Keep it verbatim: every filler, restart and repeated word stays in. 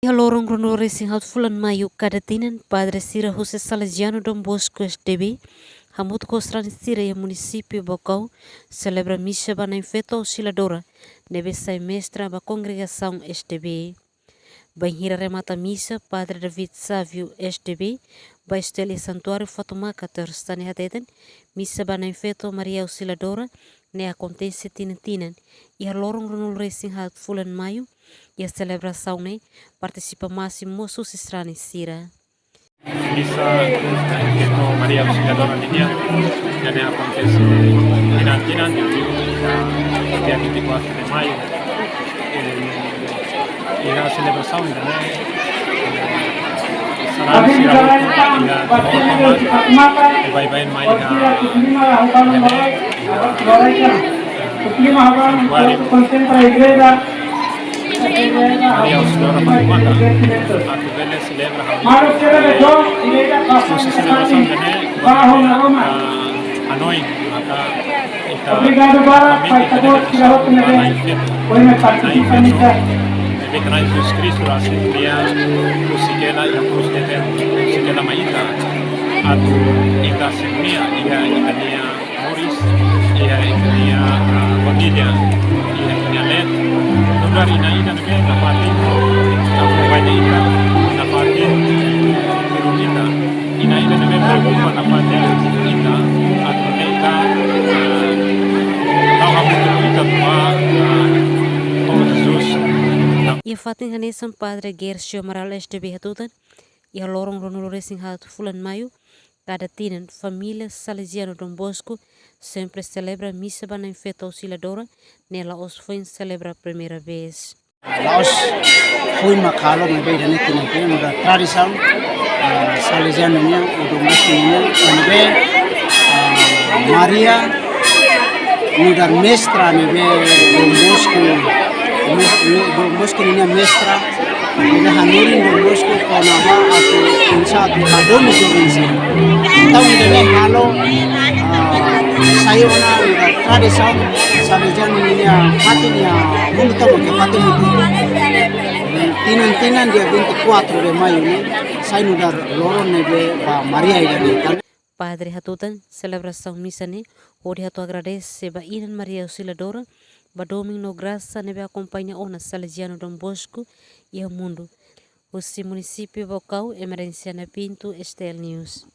Iha loron ruanulu-resin-haat fulan Maiu kada tinan, padre sira husi Salesiano Don Bosco S D B hamutuk ho sarani sira iha munisípiu Baucau selebra misa ba Na'in-Feto Auxiliadora ne'ebé sai mestra ba kongregasaun S D B. Bainhira remata misa, Padre David Sávio S D B ba estel iha Santuáriu Fatumaca, Terus Tane hateten, misa ba Na'in-Feto Maria Auxiliadora ne'e akontese tinan-tinan iha loron ruanulu-resin-haat fulan Maiu. Iha selebrasaun ne'e partisipa másimu mós husi sarani sira. Misa Na'in-Feto Maria Auxiliadora nian, ida-ne'e akontese tinan-tinan, dia vinte e quatro de maio. Eh, iha selebrasaun ida-ne'e, eh, sarani sira hotu iha Fatumaca, eh, baibain mai iha, eh, iha, eh, Santuáriu Maria Auxiliadora Fatumaca, atu bele selebra ha'u. Husi selebrasaun ida-ne'e, ah, hanoin, maka ita, obrigado, para família ita-nia devosaun ba Na'in-Feto. Na'in-Feto, ne'ebé Na'i Jesus Kristu rasik nia husik hela iha krús, hateten husik hela mai ita, atu ita simu nia iha ita-nia moris, iha ita-nia, ah, família, iha ita-nia leet. Nu'udar inan ida ne'ebé nafatin, akompaña ita, nafatin, tiru ita. Inan ida ne'ebé preokupa nafatin ita, atu nune'e ita, ah, tau hamutuk ho ita-nia, ah, Tuhan Jesus. Iha fatin hanesan, Padre Gercio Amaral S D B hatutan, iha loron ruanulu-resin-haat fulan Maiu kada tinan, família Salesiano Don Bosco sempre selebra misa ba Na'in-Feto Auxiliadora, ne'e la'ós foin selebra primeira vez. La'ós foin mak halo, maibé ida-ne'e tinan-tinan nu'udar tradisaun, eh, Salesiano nian, ou Don Bosco nian, maibé, eh, Maria nu'udar mestra ne'ebé Don Bosco, mes-, Don Bosco ninia mestra, ne'ebé hanorin Don Bosco kona-ba atu oinsá atu hadomi joven sira. Entaun ida-ne'e halo, ah, sai ona nu'udar tradisaun Salesiano ninia fatin iha mundu tomak, iha fatin hotu. Tinan-tinan dia vinte e quatro de maio ne'e sai nu'udar loron ne'ebé ba Maria ida-ne'e. Padre hatutan, selebrasaun misa ne'e hodi hato'o agradese ba Inan Maria Auxiliadora ba domin no grasa ne'ebé akompaña ona Salesiano Don Bosco iha mundu. Husi munisípiu Baucau, Emerenciana Pinto, S T L News.